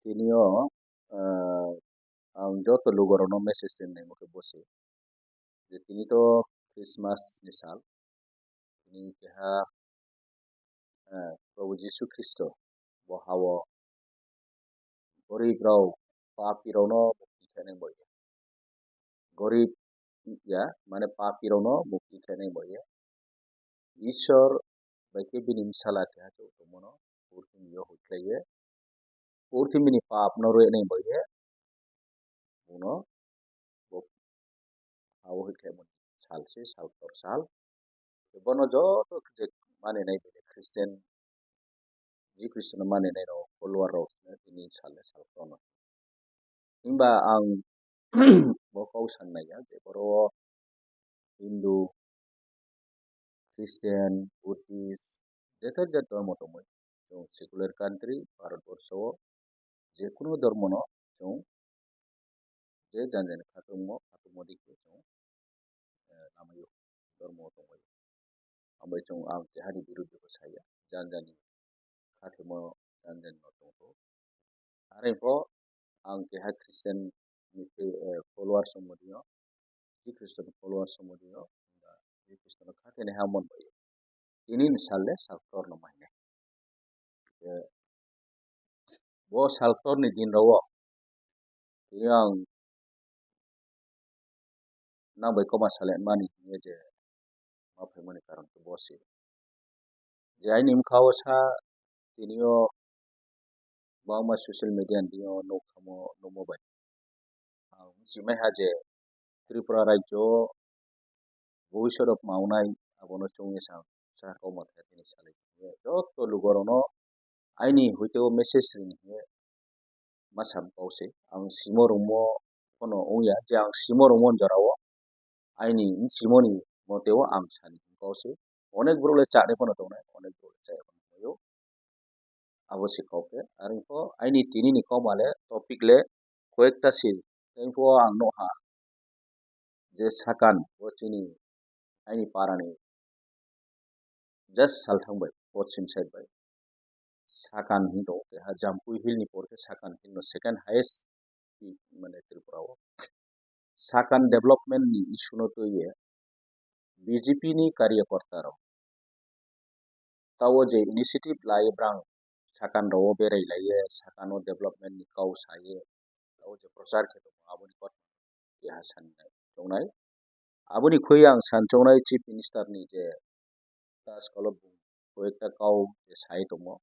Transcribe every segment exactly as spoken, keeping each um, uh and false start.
Tini o, ah, ang joto lugorokno message rinai omo khe bo se je tini to Christmas ni sal, tini keha, ah, Probhu Jisu Khristo bo ha-o gorib rok, papi rokno mukti khainai bo ye. Gorib ya, mane papi rokno mukti khainai bo ye. Ishwar bai khe bini bwsala keha tongmano purthimbi o hoi khlai ye. Purthimbi ni pap no rwui nai bo ye. Bono bo ha-o hoi khlai mani sal se, sal kotor sal. Bono joto je mani nai bini Christian, Jisu Khristo no mani nai rok, follower rok tini sal le sal kotor no. Himba ang bo kok san naiya je boro o Hindu, Christian, Buddhist, jeto jat dhormo tongmani. Chwng secular country, Bharat borsho o je kunu dhormo no chwng je jan jani khatungmo, khatungmo dikhe chwng, eh, lamaio, dhormo tongmani. Ambai chwng ang kehani biruddhe bo saya, jan jani khathimo, jan jani no tongtho. Are pho ang keha Christian ni, eh, followers wngmo dino, Jisu Khristo ni followers wngmo dino, Jisu Khristo no kha khe naiha mon bai. Tini ni sal le sal kotor no mahinai. Eh, bo sal kotor ni din rok o tini ang nang bai koma salai mani hwnwi je ma phaimani karon khe bo se. Je aini bwkha o sa tini o bangma social media ni o nuk thamo nukmo bai. Ang wngchimai ha je Tripura rajyo o bhobishyot rok maunai abono chwngwi sa, sa kokma thai tini salai. Joto lugo rokno aini hoite o message ring hwnwi ma sam kok se. Ang simo rwngmo phano wngya je ang simo rwngmoni jora o aini simoni mote o ang sani kok se. Onek borok le chani phano tongnai, onek borok le chaya phano tongmani o. Abo se kok khe. Are pho aini tini ni kokma le topic le koyekta se. Tei pho ang nukha je Sakan bo chini aini para ni just salthang bai, poschim side bai. Sakan hwn tongo keha Jampui Hill ni por khe Sakan Hill no second highest peak mane Tripura o. Sakan development ni issue no twi ye B J P ni karyakorta rok tao je initiative lai brang Sakan rok o berai lai ye, Sakan o development ni kau sa ye, tao je prochar khe tongo aboni kok keha sanai chongnai. Aboni khoi ang san chongnai Chief Minister ni je ta skolo bung koyekta kau je sai tongo.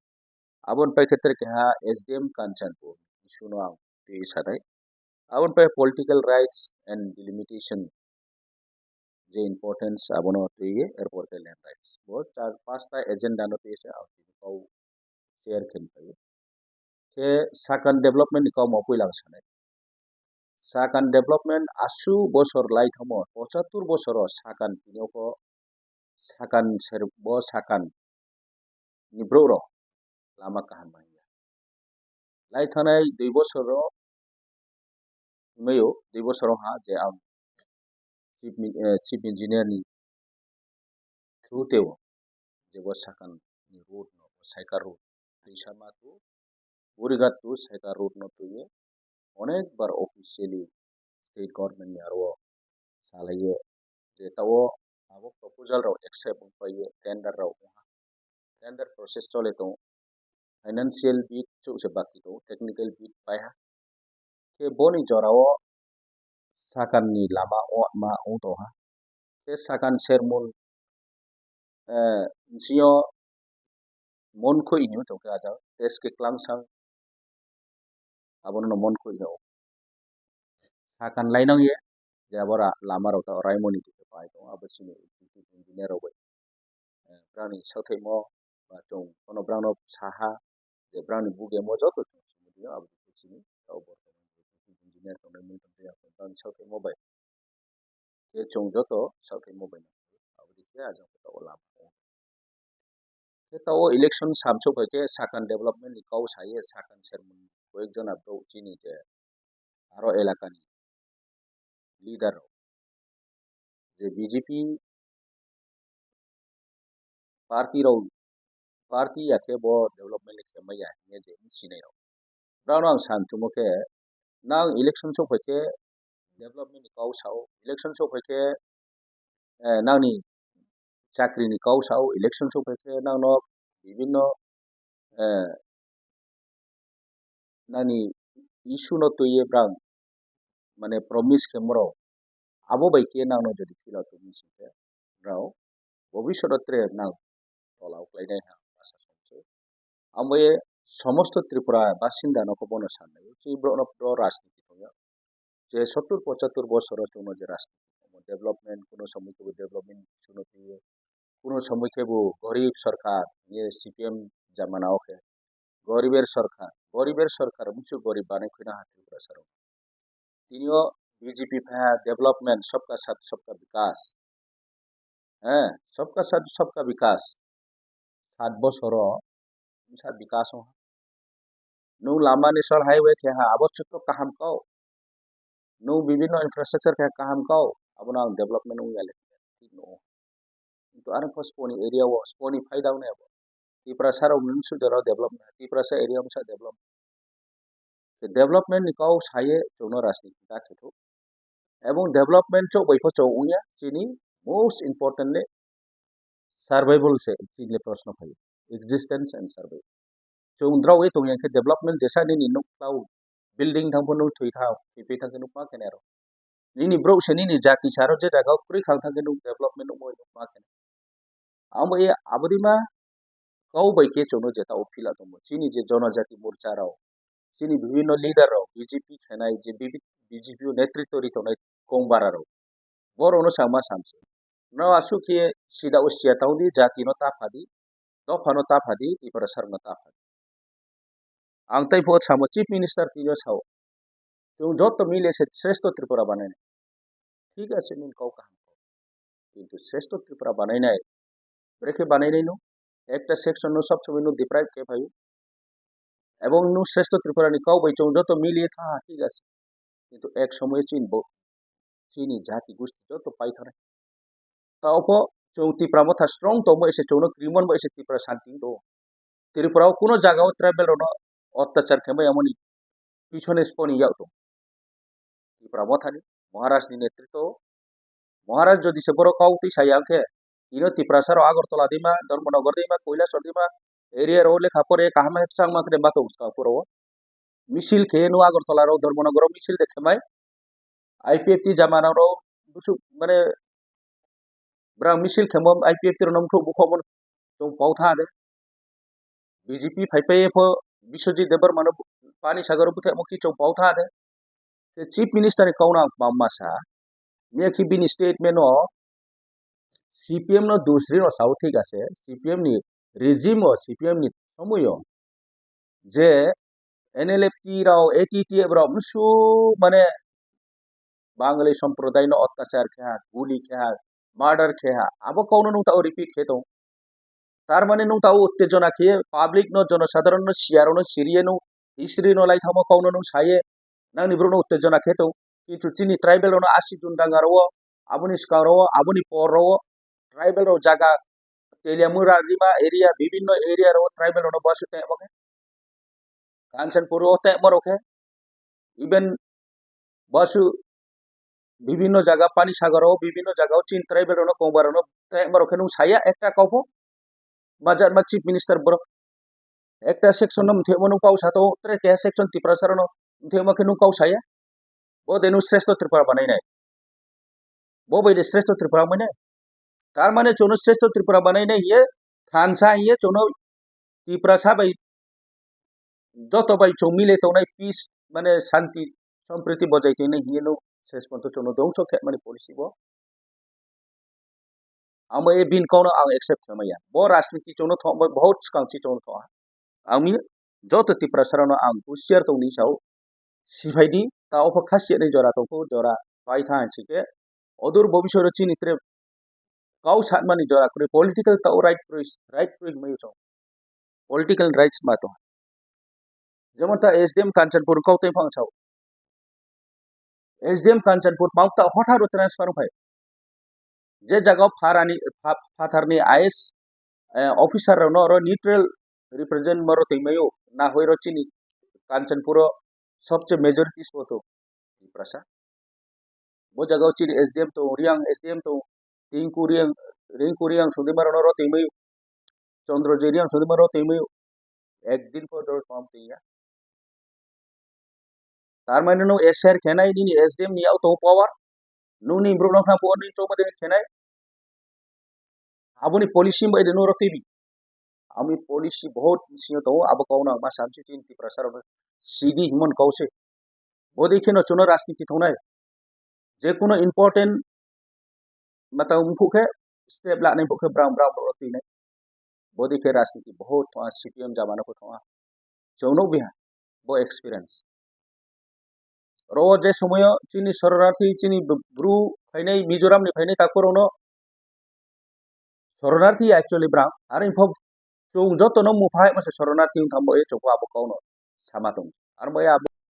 Aboni pai khe tere keha S D M Kanchanpur issue no ang twi sanai. Aboni pai political rights and delimitation je importance abono twi ye, erpor khe land rights. Bo char pasta agenda no twi se ang tini kau share khe phai. Khe Sakan development ni kau mo puila ang sanai. Sakan development aswk bosor lai thamo, pochattor bosor o Sakan tini o kho Sakan ser bo Sakan ni borok rok lama kaham manya. Lai thanai dui bosor o hwnwi o, dui bosor o ha je ang chief mi-, eh, chief engineer ni through tei o je bo Sakan ni road no, Saikar road, Tuisama to Burigat to Saikar road no twi ye onek bar officially state government ni aro o salai ye je tao abo proposal rok accept wng pai ye tender rok wng ha. Tender process chole tongo. Financial bit chuk se baki tongo, technical bit pai ha. Khe boni jora o Sakan ni lama o ma wng tong ha. Khe Sakan sermon, eh, sio Monkhoi hinwi chong khe ajak, test khe klangsang, abono no Monkhoi hino. Sakan lainang ye, je abo ra-, lama rok ta raimoni twi khe pai tongo, abo chini executive engineer rok bai. Eh, brani sauthaimo ba chwng bono brano saha je brani bugemo joto chwng simi dio, abo dikhe chini tao borok engineer tongnai mui tongtwi ang brani sauthaimo bai. Khe chwng joto sauthaimo bai nang abo dikhe ajang khe tao lama. Khe tao election samsok bai khe Sakan development ni kau saye Sakan sermon koyek jona borok chini je aro elakani leader rok je B J P party rok, party ya khe bo development le khe maya hinye je sinai rok. Brao no ang san chumo khe, nang election sok phai khe development ni kau sao, election sok phai khe, eh, nangni chakri ni kau sao, election sok phai khe nang no bibinno, eh, nangni issue no twiwi brang mane promise khe moro abo bai khe nang no jodi fill out tongwi sing khe brao bobishoto tre nang tola uklai nai ha asa song se. Amo ye somosto Tripura basinda no khe bono san nai. Chini borok no puro rajniti tong ya. Je sottur pochattur bosor o chwng no je rajniti tong development, kuno somoi khe bo development issue no twiwi, kuno somoi khe bo gorib sarkar, ye C P M jamana o khe goriber sarkar, goriber sarkar musu gorib banai khwna ha Tripura sarok. Tini o B J P pha development, sabka sath sabka vikas. Eh, sabka sath sabka vikas. Sat bosoro bwsa vikas o. Nung lama national highway khe ha, abo chwk kaham kau. Nung bibinno infrastructure khe kaham kau, abono ang development wng ya le. Thik no. Kintu arang pho sponi area o, sponi phai da wngnai abo. Tiprasa rok nung sujaro development, Tiprasa area wngsa development. Khe development ni kau saye chwngno rajniti da khe thuk. Ebong development chok bai pho chok wngya, chini most importantly survival se chini proshno phaio, existence and survival. Chwng drawi tongya khe development jesa nini nuk tau building thang pho nuk thwi thang, thwi thang khe nuk ma khe nero. Nini brouh se nini jati saro je jaga o kwrwi khang thang khe nuk development nuk ma khe. Amo e abodima kau bai khe chwngno jeta o phila tongo. Chini je Jonojati Morcha rok, chini bibhinno leader rok, B J P khenai je B J P o netritwo ri tongnai kongbara rok, borokno changma samse. No aswk khe sida o siya tangdi, jati no ta phadi, dopha no ta phadi, Tiprasa rok no ta phadi. Ang tei pho samo Chief Minister tino sao, chwng joto mile se Shrestho Tripura banainai. Thik ase, nini kau kaham kau. Kintu Shrestho Tripura banainai, brekhe banainai no, ekta section no sob somoi no deprive khe phaio. Ebong no Shrestho Tripura ni kau bai chwng joto mili tha, thik ase. Kintu ek somoi chin bo, chini jati gusti joto pai thana. Ta opho chwng Tipra motha strong tongmo ese chwngno krimon bo ese Tipra santi do. Tripura o kuno jaga o tribal rokno ottachar khe mai amoni pisone sponi yak tong. Tipra mothani Maharaj ni netritwo o. Maharaj jodi se borok kau twi saya khe, ino Tiprasa rok Agartala dima, Dharmanagar dima, Kailasahar dima, area rok lekha pore kaham khe changma khe ma tong ska puro o. Misil khe no Agartala rok Dharmanagar o misil de khe mai. I P F T jamana rok busuk mane brang misil khemo I P F T rok no mukhugo bukhogbo chwng pau tha de. B J P phai phai pho Biswajit Debbarma no pani sagaro bwthai mo kichong pau tha de. Te Chief Minister ni kauna ang mamma sa. Miya ki bini statement o C P M no dusri no sao thik ase. C P M ni regime o C P M ni somoi o je N L F T rok, A T T F rok msu mane Bangali somprodaino ottachar khe ha, guli khe ha, murder khe ha, abo kokno nwng tao repeat khe tong. Tar mane nwng tao uttejona khe public no, jonosadharon no, siyaro no, siriye no, history no lai thamo kokno nwng saye, nangni borok no uttejona khe tong. Kintu chini tribal rok no asi jun danga ro, aboni swkang ro, aboni por ro, tribal rok jaga Teliamura, Rima area, bibinno area ro tribal rok no basu tei obo khe. Kanchanpur o tei borok khe, even basu bibinno jaga Pani Sagar o, bibinno jaga o chin tribal rok no, Kongbar rok no tei borok khe nwng saya ekta kok pho. Majak ma chief minister borok ekta section no mthemo nwng pau sato, tre keha section Tiprasa rok no mthemo khe nwng pau saya. Bo de nwng Shrestho Tripura banai nai. Bo bai de Shrestho Tripura wngmani. Tar mane chwngno Shrestho Tripura banainai hiye, thansa hiye chwngno Tiprasa bai joto bai chwng mile tongnai peace mane shanti sompriti bojai tongnai hiye no ses ponto chwngno dongso khe mani policy bo. Amo e bin kokno ang accept khe maya. Bo rajniti chwngno thok bai bahut swkang si chwngno thok. Ang mi joto Tiprasa rokno ang husiar tongdi sao. Siphai di, ta opho khasiya ni jora tongkho, jora pai tha hinsi khe. Odur bobisoro chini tre kau satmani jora kwrwi political tao right kwrwi, right kwrwi hwnwi tong. Political rights ma tong. Jemon ta S D M Kanchanpur kau tei phang sao. S D M Kanchanpur mau ta hotharo transfer phai. Je jaga pharani, pha-, phatharni I A S, eh, officer rokno oro neutral represent moro tongmaio, nahoi ro chini Kanchanpuro sobche majority spoto Tiprasa. Bo jagao chini S D M to, Riang S D M to, Tinku Riang, Rinku Riang sundima rono ro tingwi, Chandra J Riang sundima ro tingwi, ekdin po dor pam tingya. Tar mane no S R khenai nini S D M ni auto power, nuni bro no khna po ni choma de khenai. Aboni policy bai de no ro tibi. Ami policy bahut sino to, abo kau na ma samsi tin Tiprasa ro C D himon kau se. Bo de kheno chuno rajniti thongnai. Je kuno important mata wngphuh khe step lanai wngphuh khe bram bram rok twi nai. Bodi khe rajniti bahut thongha, C P M jamana pho thongha. Chwng nuk biha bo experience. Ro je somoyo chini soronarthi, chini bru phainai, Mizoram ni phainai takhurokno soronarthi actually bram. Are phok chwng jotono muphai masa soronarthi wng thambo e chwngbo abo kauno sama tong. Ar bo abo